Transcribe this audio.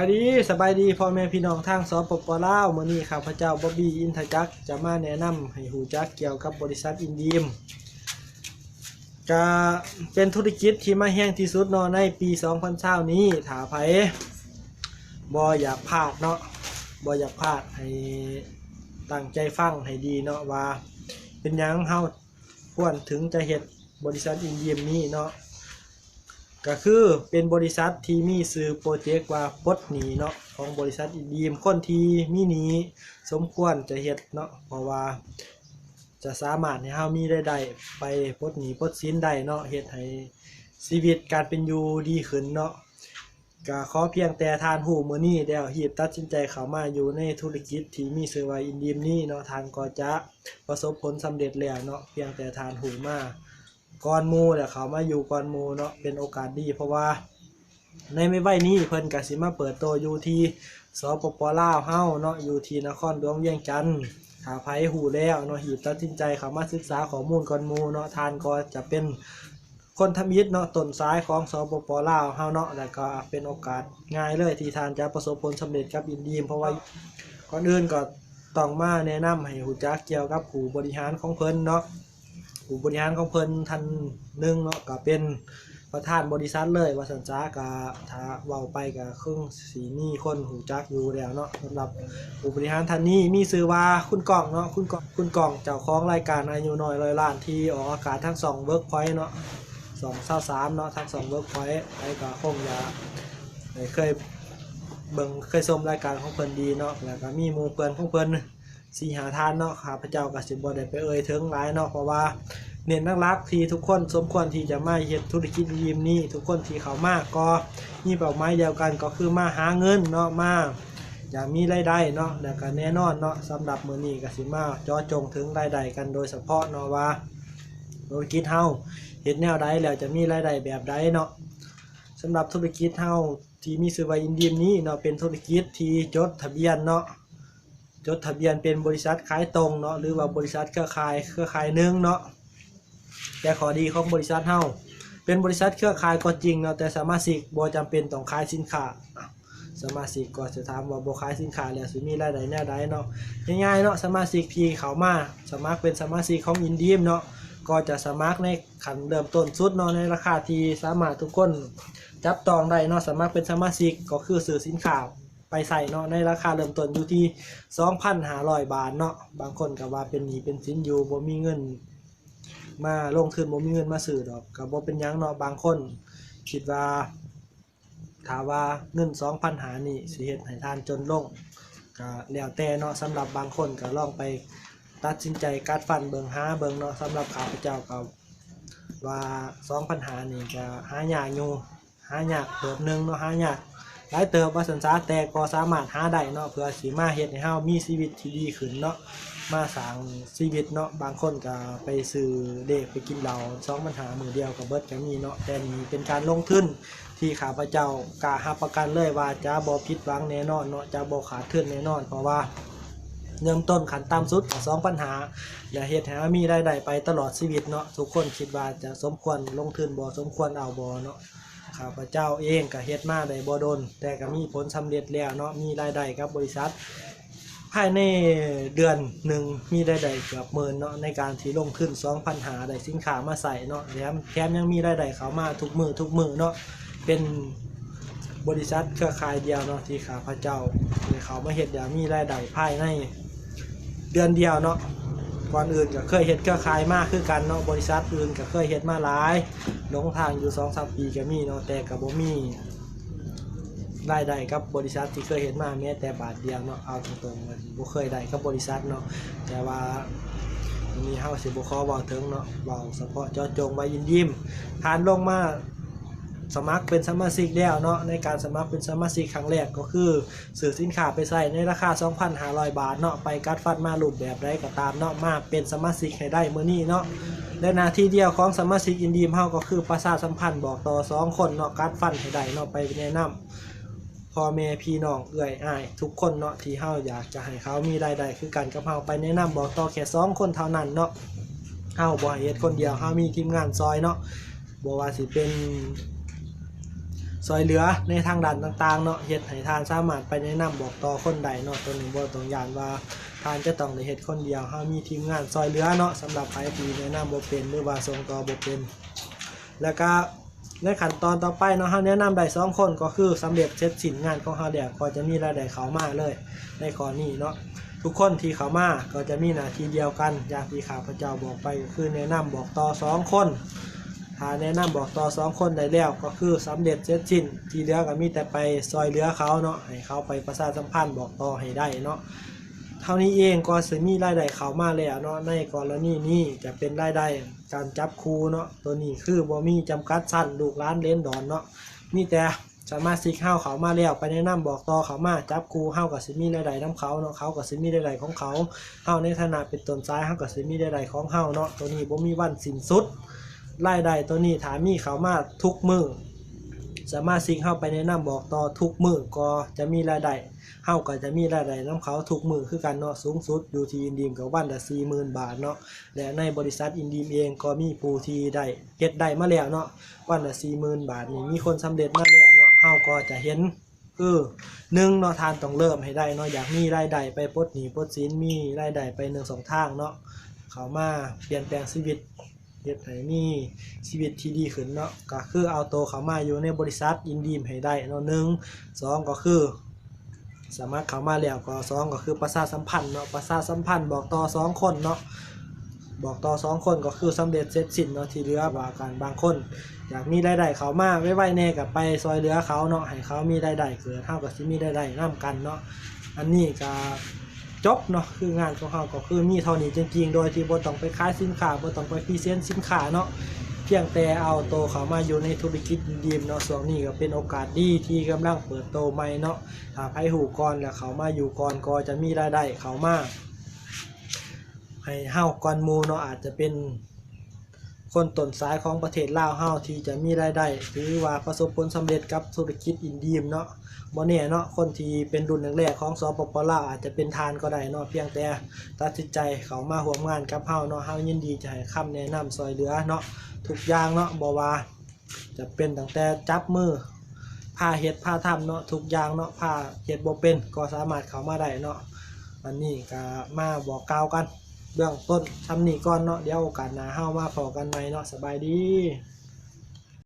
ສະບາຍດີ ສະບາຍດີພໍ່ແມ່ພີ່ນ້ອງທາງ ສປປ ລາວ. ມື້ນີ້ຂ້າພະເຈົ້າ ບອບບີ ອິນທະຈັກ ຈະມາແນະນຳໃຫ້ຮູ້ຈັກກ່ຽວກັບບໍລິສັດອິນດີມ. ກະເປັນທຸລະກິດທີ່ມາແຮງທີ່ສຸດເນາະ ໃນປີສອງພັນຊາວນີ້. ຖ້າໃຜບໍ່ຢາກພາດເນາະ ບໍ່ຢາກພາດ ໃຫ້ຕັ້ງໃຈຟັງໃຫ້ດີເນາະ ວ່າເປັນຫຍັງເຮົາຄວນເຖິງຈະເຮັດບໍລິສັດອິນດີມນີ້ເນາະ. ກະຄືເປັນບໍລິສັດທີ່ມີຊື່ໂປຣເຈັກວ່າປົດໜີ້ເນາະ ຂອງບໍລິສັດອິນດີມ. ຄົນທີ່ມີໜີ້ສົມຄວນຈະເຮັດເນາະ ເພາະວ່າຈະສາມາດໃຫ້ເຮົາມີລາຍໄດ້ໄປປົດໜີ້ປົດສິນໄດ້ເນາະ ເຮັດໃຫ້ຊີວິດການເປັນຢູ່ດີຂຶ້ນເນາະ. ກະຂໍພຽງແຕ່ທ່ານຮູ້ມື້ນີ້ແລ້ວ ຮີບຕັດສິນໃຈເຂົ້າມາຢູ່ໃນທຸລະກິດທີ່ມີຊື່ວ່າອິນດີມນີ້ເນາະ ທ່ານກໍຈະປະສົບຜົນສຳເລັດແລ້ວເນາະ. ພຽງແຕ່ທ່ານຮູ້ມາກ່ອນໝູ່ ແລະ ເຂົ້າມາຢູ່ກ່ອນໝູ່ເນາະ ເປັນໂອກາດດີ ເພາະວ່າໃນໄວໆນີ້ເພິ່ນກະຊິມາເປີດໂຕຢູ່ທີ່ ສປປ ລາວເຮົາເນາະ ຢູ່ທີ່ນະຄອນຫຼວງວຽງຈັນ. ຖ້າໃຜຮູ້ແລ້ວເນາະ ຮີບຕັດສິນໃຈເຂົ້າມາສຶກສາຂໍ້ມູນກ່ອນໝູ່ເນາະ ທ່ານກໍຈະເປັນ ຄົນທຳອິດເນາະ ຕົ້ນສາຍຂອງ ສປປ ລາວເຮົາເນາະ ແລ້ວກໍເປັນໂອກາດງ່າຍເລີຍທີ່ທ່ານຈະປະສົບຜົນສຳເລັດກັບອິນດີມ ເພາະວ່າກ່ອນອື່ນກໍຕ້ອງມາແນະນຳໃຫ້ຮູ້ຈັກກ່ຽວກັບຜູ້ບໍລິຫານຂອງເພິ່ນເນາະ. ຜູ້ບໍລິຫານຂອງເພິ່ນທ່ານໜຶ່ງເນາະ ກໍເປັນປະທານບໍລິສັດເລີຍວ່າຊັ້ນຊະ. ກໍຖ້າເວົ້າໄປກໍຄົງຊິມີຄົນຮູ້ຈັກຢູ່ແລ້ວເນາະ. ສຳລັບຜູ້ບໍລິຫານທ່ານນີ້ມີຊື່ວ່າຄຸນກ້ອງເນາະ ຄຸນກ້ອງ ຄຸນກ້ອງ ເຈົ້າຂອງລາຍການອາຍຸນ້ອຍຮ້ອຍລ້ານ ທີ່ອອກອາກາດທາງຊ່ອງ WorkPoint ເນາະ ຊ່ອງຊາວສາມເນາະ ທາງຊ່ອງ WorkPoint. ໃຜກໍຄົງຈະໄດ້ເຄີຍເບິ່ງເຄີຍຊົມລາຍການຂອງເພິ່ນດີເນາະ ແລ້ວກໍມີໝູ່ເພື່ອນຂອງເພິ່ນສີ່ຫ້າທ່ານເນາະ. ຂ້າພະເຈົ້າກໍຊິບໍ່ໄດ້ໄປເອີ່ຍເຖິງຫຼາຍເນາະ ເພາະວ່າເນັ້ນຫຼັກໆທີ່ທຸກຄົນສົມຄວນທີ່ຈະມາເຮັດທຸລະກິດອີ່ມນີ້ ທຸກຄົນທີ່ເຂົ້າມາກໍມີເປົ້າໝາຍດຽວກັນ ກໍຄືມາຫາເງິນເນາະ ມາ ຢາກມີລາຍໄດ້ເນາະ. ແລ້ວກໍແນ່ນອນເນາະ ສຳລັບມື້ນີ້ກໍຊິມາເຈາະຈົງເຖິງລາຍໄດ້ກັນໂດຍສະເພາະເນາະ ວ່າທຸລະກິດເຮົາເຮັດແນວໃດ ແລ້ວຈະມີລາຍໄດ້ແບບໃດເນາະ. ສຳລັບທຸລະກິດເຮົາທີ່ມີຊື່ວ່າອິນດີມນີ້ເນາະ ເປັນທຸລະກິດທີ່ຈົດທະບຽນເນາະ ຈົດທະບຽນເປັນບໍລິສັດຂາຍຕົງເນາະ ຫຼືວ່າບໍລິສັດເຄືອຂ່າຍ ເຄືອຂ່າຍໜຶ່ງເນາະ. ແຕ່ຂໍ້ດີຂອງບໍລິສັດເຮົາ ເປັນບໍລິສັດເຄືອຂ່າຍກໍຈິງເນາະ ແຕ່ສະມາຊິກບໍ່ຈຳເປັນຕ້ອງຂາຍສິນຄ້າ. ສະມາຊິກກໍຈະຖາມວ່າບໍ່ຂາຍສິນຄ້າແລ້ວຊິມີລາຍໄດ້ແນວໃດເນາະ. ງ່າຍໆເນາະ ສະມາຊິກທີ່ເຂົ້າມາສະໝັກເປັນສະມາຊິກຂອງອິນດີມເນາະ ກໍຈະສະໝັກໃນຂັ້ນເລີ່ມຕົ້ນສຸດເນາະ ໃນລາຄາທີ່ສາມາດທຸກຄົນຈັບຕ້ອງໄດ້ເນາະ. ສະໝັກເປັນສະມາຊິກກໍຄືຊື້ສິນຄ້າໄປໃຊ້ເນາະ ໃນລາຄາເລີ່ມຕົ້ນຢູ່ທີ່ສອງພັນຫ້າຮ້ອຍບາດເນາະ. ບາງຄົນກໍວ່າເປັນໜີ້ເປັນສິນຢູ່ ບໍ່ມີເງິນມາລົງທຶນ ບໍ່ມີເງິນມາຊື້ດອກ ກໍບໍ່ເປັນຫຍັງເນາະ. ບາງຄົນຄິດວ່າ ຖ້າວ່າເງິນສອງພັນຫ້າຮ້ອຍນີ້ຊິເຮັດໃຫ້ທ່ານຈົນລົງ ກໍແລ້ວແຕ່ເນາະ. ສຳລັບບາງຄົນກໍລອງໄປຕັດສິນໃຈກັດຟັນເບິ່ງ ຫາເບິ່ງເນາະ. ສຳລັບຂ້າພະເຈົ້າກໍວ່າສອງພັນຫ້າຮ້ອຍນີ້ກໍຫາຍາກຢູ່ ຫາຍາກເຕີບໜຶ່ງເນາະ ຫາຍາກຫຼາຍເຕີບວ່າຊັ້ນຊະ ແຕ່ກໍສາມາດຫາໄດ້ເນາະ ເພື່ອຊິມາເຮັດໃຫ້ເຮົາມີຊີວິດທີ່ດີຂຶ້ນເນາະ ມາສ້າງຊີວິດເນາະ. ບາງຄົນກໍໄປຊື້ເລກໄປກິນເຫຼົ້າ ສອງພັນຫ້າຮ້ອຍມື້ດຽວກໍເບິດກໍມີເນາະ. ແຕ່ນີ້ເປັນການລົງທຶນ ທີ່ຂ້າພະເຈົ້າກ້າຮັບປະກັນເລີຍວ່າຈະບໍ່ຜິດຫວັງແນ່ນອນເນາະ ຈະບໍ່ຂາດທຶນແນ່ນອນ ເພາະວ່າເລີ່ມຕົ້ນຂັ້ນຕ່ຳສຸດກໍສອງພັນຫ້າ ແລະ ເຮັດໃຫ້ເຮົາມີລາຍໄດ້ໄປຕະຫຼອດຊີວິດເນາະ. ທຸກຄົນຄິດວ່າຈະສົມຄວນລົງທຶນບໍ່ ສົມຄວນເອົາບໍ່ເນາະ. ຂ້າພະເຈົ້າເອງກໍເຮັດມາໄດ້ບໍ່ດົນ ແຕ່ກໍມີຜົນສຳເລັດແລ້ວເນາະ ມີລາຍໄດ້ກັບບໍລິສັດ ພາຍໃນເດືອນໜຶ່ງມີລາຍໄດ້ເກືອບໝື່ນເນາະ ໃນການທີ່ລົງທຶນສອງພັນຫ້າ ໄດ້ສິນຄ້າມາໃຊ້ເນາະ ແຖມ ແຖມຍັງມີລາຍໄດ້ເຂົ້າມາທຸກມື້ ທຸກມື້ເນາະ. ເປັນບໍລິສັດເຄືອຂ່າຍດຽວເນາະ ທີ່ຂ້າພະເຈົ້າໄດ້ເຂົ້າມາເຮັດ ແລ້ວມີລາຍໄດ້ພາຍໃນເດືອນດຽວເນາະ. ກ່ອນອື່ນກໍເຄີຍເຮັດເຄືອຂ່າຍມາຄືກັນເນາະ ບໍລິສັດອື່ນກໍເຄີຍເຮັດມາຫຼາຍ ຫຼົງທາງຢູ່ສອງສາມປີກໍມີເນາະ ແຕ່ກໍບໍ່ມີ ລາຍໄດ້ກັບບໍລິສັດທີ່ເຄີຍເຮັດມາແມ້ແຕ່ບາດດຽວເນາະ. ເອົາຕົງໆ ບໍ່ເຄີຍໄດ້ກັບບໍລິສັດເນາະ ແຕ່ວ່າອັນນີ້ເຮົາຊິບໍ່ຂໍເວົ້າເຖິງເນາະ ເວົ້າສະເພາະເຈາະຈົງວ່າຍິນດີ ທ່ານລົງມາສະໝັກເປັນສະມາຊິກແລ້ວເນາະ. ໃນການສະໝັກເປັນສະມາຊິກຄັ້ງແລກກໍຄື ຊື້ສິນຄ້າໄປໃຊ້ໃນລາຄາສອງພັນຫ້າຮ້ອຍບາດເນາະ ໄປກັດຟັນມາຮູບແບບໃດກໍຕາມເນາະ ມາເປັນສະມາຊິກໃຫ້ໄດ້ມື້ນີ້ເນາະ. ແລະໜ້າທີ່ດຽວຂອງສະມາຊິກອິນດີມເຮົາກໍຄືປະຊາສຳພັນບອກຕໍ່ສອງຄົນເນາະ ກັດຟັນໃຫ້ໄດ້ເນາະ ໄປແນະນຳພໍ່ແມ່ພີ່ນ້ອງເອື້ອຍອ້າຍທຸກຄົນເນາະ ທີ່ເຮົາຢາກຈະໃຫ້ເຂົາມີລາຍໄດ້ຄືກັນກັບເຮົາ ໄປແນະນຳບອກຕໍ່ແຄ່ສອງຄົນເທົ່ານັ້ນເນາະ. ເຮົາບໍ່ໃຫ້ເຮັດຄົນດຽວ ເຮົາມີທີມງານຊ່ອຍເນາະ ບໍ່ວ່າຊິເປັນ ຊ່ອຍເຫຼືອໃນທາງດ້ານຕ່າງໆເນາະ ເຮັດໃຫ້ທ່ານສາມາດໄປແນະນຳບອກຕໍ່ຄົນໄດ້ເນາະ. ໂຕນີ້ບໍ່ຕ້ອງຢ້ານວ່າທ່ານຈະຕ້ອງໄດ້ເຮັດຄົນດຽວ, ເຮົາມີທີມງານຊ່ອຍເຫຼືອເນາະ ສຳລັບໃຜທີ່ແນະນຳບໍ່ເປັນ ຫຼືວ່າສົ່ງຕໍ່ບໍ່ເປັນ. ແລ້ວກະໃນຂັ້ນຕອນຕໍ່ໄປເນາະ ເຮົາແນະນຳໄດ້ສອງຄົນ ກໍຄືສຳເລັດເສັດສິ້ນງານຂອງເຮົາແລ້ວ ກໍຈະມີລາຍໄດ້ເຂົ້າມາເລີຍໃນຂໍ້ນີ້ເນາະ. ທຸກຄົນທີ່ເຂົ້າມາກໍຈະມີໜ້າທີ່ດຽວກັນ ຢ່າງທີ່ຂ້າພະເຈົ້າບອກໄປ ກໍຄືແນະນຳບອກຕໍ່ສອງຄົນ. ຖ້າແນະນຳບອກຕໍ່ສອງຄົນໄດ້ແລ້ວ ກໍຄືສຳເລັດເສັດສິ້ນ, ທີ່ເຫຼືອກໍມີແຕ່ໄປຊ່ອຍເຫຼືອເຂົາເນາະ ໃຫ້ເຂົາໄປປະຊາສຳພັນບອກຕໍ່ໃຫ້ໄດ້ເນາະ. ເທົ່ານີ້ເອງກໍຊິມີລາຍໄດ້ເຂົ້າມາແລ້ວເນາະ. ໃນກໍລະນີນີ້ຈະເປັນລາຍໄດ້ການຈັບຄູ່ເນາະ, ໂຕນີ້ຄືບໍ່ມີຈຳກັດຊັ້ນ ລູກຫຼານເລນດອນເນາະ, ມີແຕ່ ສະມາຊິກເຮົາເຂົ້າມາແລ້ວ ໄປແນະນຳບອກຕໍ່ເຂົາມາ ຈັບຄູ່ ເຮົາກໍຊິມີລາຍໄດ້ນຳເຂົາເນາະ, ເຂົາກໍຊິມີລາຍໄດ້ຂອງເຂົາ, ເຮົາໃນຖານະເປັນຕົ້ນສາຍ ເຮົາກໍຊິມີລາຍໄດ້ຂອງເຮົາເນາະ. ໂຕນີ້ບໍ່ມີວັນສິ້ນສຸດ, ລາຍໄດ້ໂຕນີ້ຖ້າມີເຂົ້າມາທຸກມື້ ສະມາຊິກເຮົາໄປແນະນຳບອກຕໍ່ທຸກມື້ ກໍຈະມີລາຍໄດ້, ເຮົາກໍຈະມີລາຍໄດ້ນຳເຂົາທຸກມື້ຄືກັນເນາະ. ສູງສຸດຢູ່ທີ່ອິນດີມກໍວັນລະສີ່ໝື່ນບາດເນາະ. ແລະໃນບໍລິສັດອິນດີມເອງກໍມີຜູ້ທີ່ໄດ້ເຮັດໄດ້ມາແລ້ວເນາະ, ວັນລະສີ່ໝື່ນບາດນີ້ ມີຄົນສຳເລັດມາແລ້ວເນາະ. ເຮົາກໍຈະເຫັນ ຄື ໜຶ່ງເນາະ ທ່ານຕ້ອງເລີ່ມໃຫ້ໄດ້ເນາະ, ຢາກມີລາຍໄດ້ໄປປົດໜີ້ປົດສິນ, ມີລາຍໄດ້ໄປໜຶ່ງຊ່ອງທາງເນາະ, ເຂົ້າມາປ່ຽນແປງຊີວິດ ເຮັດໃຫ້ມີຊີວິດທີ່ດີຂຶ້ນເນາະ, ກໍຄືເອົາໂຕເຂົ້າມາຢູ່ໃນບໍລິສັດອິນດີມໃຫ້ໄດ້ເນາະ ໜຶ່ງ, ສອງ ກໍຄື ສະໝັກເຂົ້າມາແລ້ວກໍ ສອງ ກໍຄືປະຊາສຳພັນເນາະ, ປະຊາສຳພັນບອກຕໍ່ສອງຄົນເນາະ, ບອກຕໍ່ສອງຄົນກໍຄືສຳເລັດເສັດສິ້ນເນາະ. ທີ່ເຫຼືອວ່າກັນ ບາງຄົນຢາກມີລາຍໄດ້ເຂົ້າມາໄວໆແດ່ກໍໄປຊ່ອຍເຫຼືອເຂົາເນາະ, ໃຫ້ເຂົາມີລາຍໄດ້ເກີດ ເຮົາກໍຊິມີລາຍໄດ້ນຳກັນເນາະ. ອັນນີ້ກໍຈົບເນາະ, ຄືງານຂອງເຮົາກໍຄືມີເທົ່ານີ້ຈິງໆ ໂດຍທີ່ບໍ່ຕ້ອງໄປຂາຍສິນຄ້າ ບໍ່ຕ້ອງໄປພຣີເຊັນສິນຄ້າເນາະ, ພຽງແຕ່ເອົາໂຕເຂົ້າມາຢູ່ໃນທຸລະກິດອິນດີມເນາະ. ຊ່ວງນີ້ກໍເປັນໂອກາດດີທີ່ກຳລັງເປີດໂຕໃໝ່ເນາະ. ຖ້າໃຜຮູ້ກ່ອນແລ້ວເຂົ້າມາຢູ່ກ່ອນ ກໍຈະມີລາຍໄດ້ເຂົ້າມາໃຫ້ເຮົາກ່ອນໝູ່ເນາະ. ອາດຈະເປັນຄົນຕົ້ນສາຍຂອງປະເທດລາວເຮົາທີ່ຈະມີລາຍໄດ້ ຫຼືວ່າປະສົບຜົນສຳເລັດກັບທຸລະກິດອິນດີມເນາະ, ບໍ່ແນ່ເນາະ, ຄົນທີ່ເປັນລຸ້ນແລກໆຂອງ ສປປ ລາວ ອາດຈະເປັນທ່ານກໍໄດ້ເນາະ. ພຽງແຕ່ຕັດສິນໃຈເຂົ້າມາຮ່ວມງານກັບເຮົາເນາະ, ເຮົາຍິນດີຈະໃຫ້ຄຳແນະນຳຊ່ອຍເຫຼືອເນາະ ທຸກຢ່າງເນາະ, ບໍ່ວ່າ ຈະເປັນຕັ້ງແຕ່ຈັບມື ພາເຮັດພາທຳເນາະ, ທຸກຢ່າງເນາະ, ພາເຮັດບໍ່ເປັນກໍສາມາດເຂົ້າມາໄດ້ເນາະ. ອັນນີ້ກໍມາບອກກ່າວກັນເບື້ອງຕົ້ນຊ່ຳນີ້ກ່ອນເນາະ, ດຽວໂອກາດໜ້າເຮົາມາພໍ້ກັນໃໝ່ເນາະ. ສະບາຍດີ.